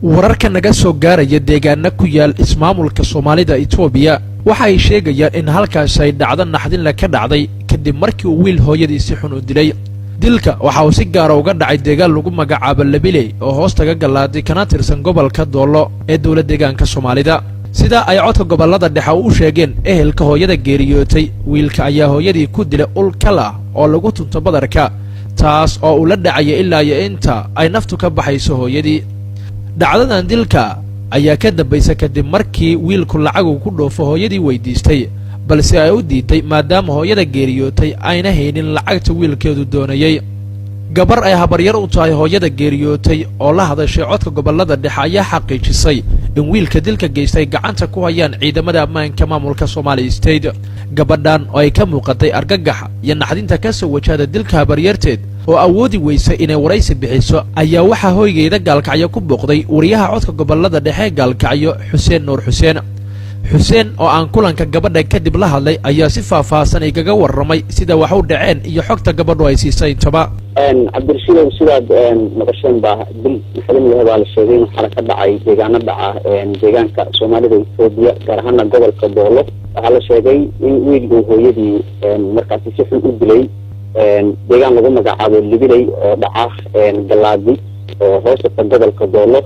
Wararka naga soo gaaraya deegaana ku yaal ismaamulka Soomaalida Itoobiya waxa ay sheegayaan in halkaasi ay dhacdo naxdinle ka dhacday, kadib markii uu wiil hooyadii si xun u dilay. Dilka waxa uu si gaara uga dhacay deegaan lagu magacaabo Labiley oo hoos taga Gallaaday, kana tirsan gobolka Doollo ee dowlad deegaanka Soomaalida. Sida ay Codka Gobollada Dhexe u sheegeen ehelka hooyada geeriyootay, wiilka ayaa hooyadii ku dilay ul kal ah oo lagu tunto badarka, taas oo uu la dhacaya ilaa iyo inta ay naftu ka baxayso hooyadii. Dhacdadan dilka ayaa ka dambaysa kadib markii wiilku lacagu ku dhoofo hooyadii weydiistay, balse ay u diiday, maadaama hooyada geeriyootay ayna haynin lacagta wiilkeedu doonayey. Gabar ay habaryar u tahay hooyada geeriyootay oo la hadashay Codka Gobollada Dhexe ayaa xaqiijisay in wiilka dilka geystay gacanta ku hayaan ciidamada ammaanka maamulka Somali State. Gabadhan oo ay ka muuqatay argagaxa iyo naxdinta ka soo wajahda dilka habaryarteed oo awoodi weysay inay waraysi bixiso, ayaa waxaa hoygeyda Gaalkacyo ku booqday wariyaha Codka Gobollada Dhexe Gaalkacyo, Xuseen Nuur Xuseen. Xuseen oo aan kulanka gabadha kadib la hadlay ayaa si faahfaahsan igaga warramay sida wax u dhaceen iyo xogta gabadhu ay siisay intaba. Cabdirashiidow, sidaad maqasheen baa dil naxdin leh baa la sheegay in xala ka dhacay deegaano dhaca deegaanka Soomaalida Etoobiya, gaar ahaana gobolka Doolo. Waxaa la sheegay in wiil uu hooyadii markaasi si xun u dilay deegaan lagu magacaabo Libiley oo dhaca Galaadi oo hoostagta gobolka Doolo.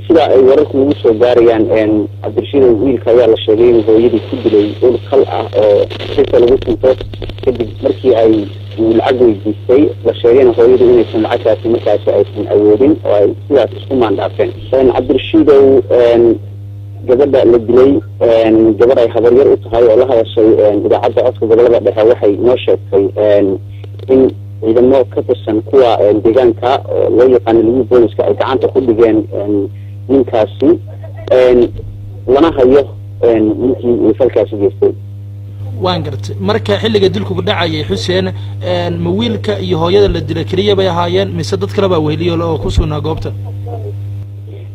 Sida ay wararku ugu soo gaarayaan, Cabdirashiidow, wiilka ayaa la sheegay inuu hooyadii ku dilay ul kal ah oo sisa lagu tunto, kadib markii ay uu lacag weydiistay. La sheegayna hooyadu inaysan lacagtaasi markaasi aysan awoodin oo ay sidaas isku maandhaafeen. Cabdirashiidow, gabadha la dilay, gabadh ay habaryar u tahay oo la hadashay idaacadda Codka Gobolada Dhexe, waxay noo sheegtay in ciidamo ka tirsan kuwa deegaanka oo loo yaqaano Liyu Booliska ay gacanta ku dhigeen ninkaasi, lana hayo ninkii uu falkaasi geystay. Waan gartay. Marka xilliga dilku dhacayay, Xuseen, ma wiilka iyo hooyada la dilay keliya bay ahaayeen, mise dad kale baa weheliyo oo ku sugnaa goobta?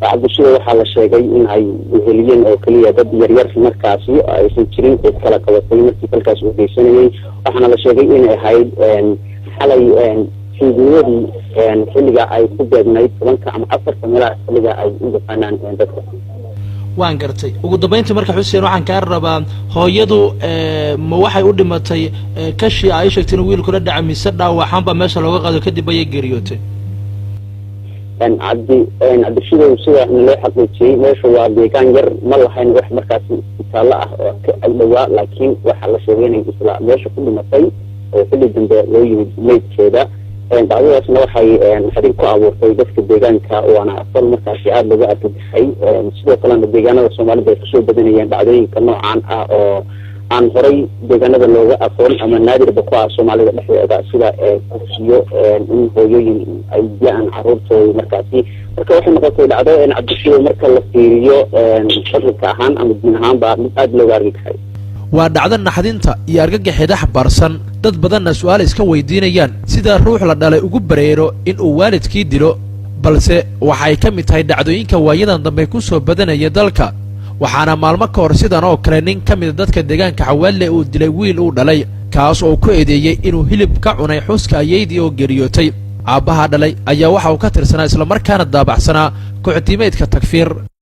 Cabdishida, waxaa la sheegay in ay weheliyeen oo keliya dad yaryar markaasi, aysan jirin cid kala qabatay markii falkaas uu geysanayay. Waxaana la sheegay inay ahayd xalay fiidnimadii, xilliga ay ku beegnayd 10-ka ama 4-ta meelaha, xilliga ay u yaqaanaan dadka. Waan gartay. Ugu dambeyntii marka, Xuseen, waxaan kaa rabaa, hooyadu ma waxay u dhimatay kashii ay sheegtay inuu wiilku la dhacay, mise dhaawaxaan baa meesha looga qaado kadib ayay geeriyootay? Cabdirashidow, sida naloo xaqiijiyey, meesha waa deegaan yar, ma lahayn wax markaasi isbitaallo ah oo ka agdhowaa, laakiin waxaa la sheegay inay isla meesha ku dhimatay oo xilli dambe loo yimid meydkeeda. Dhacdadaasna waxay xarig ku abuurtay dadka deegaanka, waana fal markaasi aada looga argagaxay. Sidoo kalena deegaanada Soomaalida ay kusoo badanayeen dhacdooyinka noocan ah oo aan horay deegaanada looga aqoon ama naadirba ku ah Soomaalida dhexdeeda, sida kufsiyo, in hooyooyin ay dilaan caruurtooda markaasi. Marka waxay noqotay dhacdo, Cabdishido, marka la fiiriyo dhaqanka ahaan ama diin ahaanba mid aada looga argagaxay. Waa dhacdo naxdinta iyo argagaxeeda xambaarsan, dad badanna su'aal iska weydiinayaan sida ruux la dhalay ugu bareero in uu waalidkii dilo, balse waxay ka mid tahay dhacdooyinka waayadan dambe ku soo badanaya dalka. Waxaana maalmo ka hor sidan oo kale nin ka mida dadka deegaanka Xawaalle uu dilay wiil uu dhalay, kaas oo ku eedeeyey inuu hilib ka cunay xuska ayeydii oo geeriyootay. Aabbaha dhalay ayaa waxa uu ka tirsanaa islamarkaana daabacsanaa kooxdiimeedka Takfiir.